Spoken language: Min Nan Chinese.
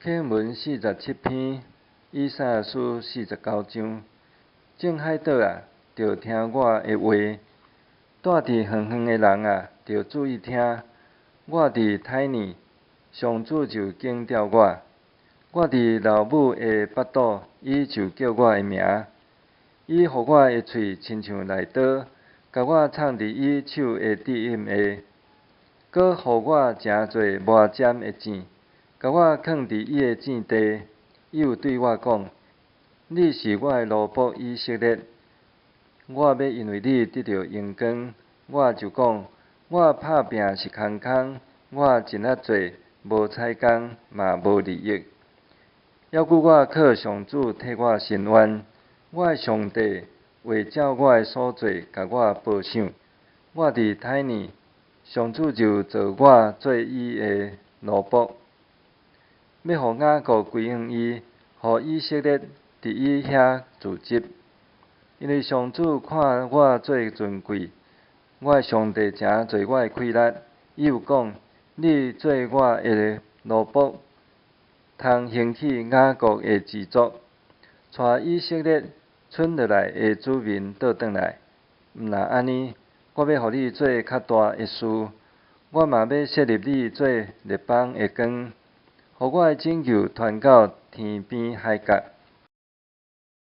經文47篇，以賽亞書49章。眾海島啊，著聽我的話；住佇遠遠的人啊，著注意聽。我佇胎內，上主就揀調我；我佇老母的腹肚，伊就叫我的名。伊予我的喙親像利刀，共我藏佇伊手的指印下，閣予我成做磨尖的箭，共我囥佇伊的箭地。伊有對我講：你是我的奴僕以色列，我欲因為你得著榮光。我就講：我拍拚是空空，我盡力做，無彩工，嘛無利益。猶閣我靠上主替我伸冤，我的上帝會照我的所做，共我報賞。我佇胎內，上主就造我做伊的奴僕，欲予雅各歸向伊，予以色列佇伊遐住宅。因為上主看我做尊貴，我的上帝誠做我的氣力。伊有講：你做我的奴僕，通興起雅各的支族，帶以色列賰落來的子民倒轉來。毋但按呢，我欲予你做較大的事，我嘛欲設立你做列邦的光，予我的拯救傳到天邊海角。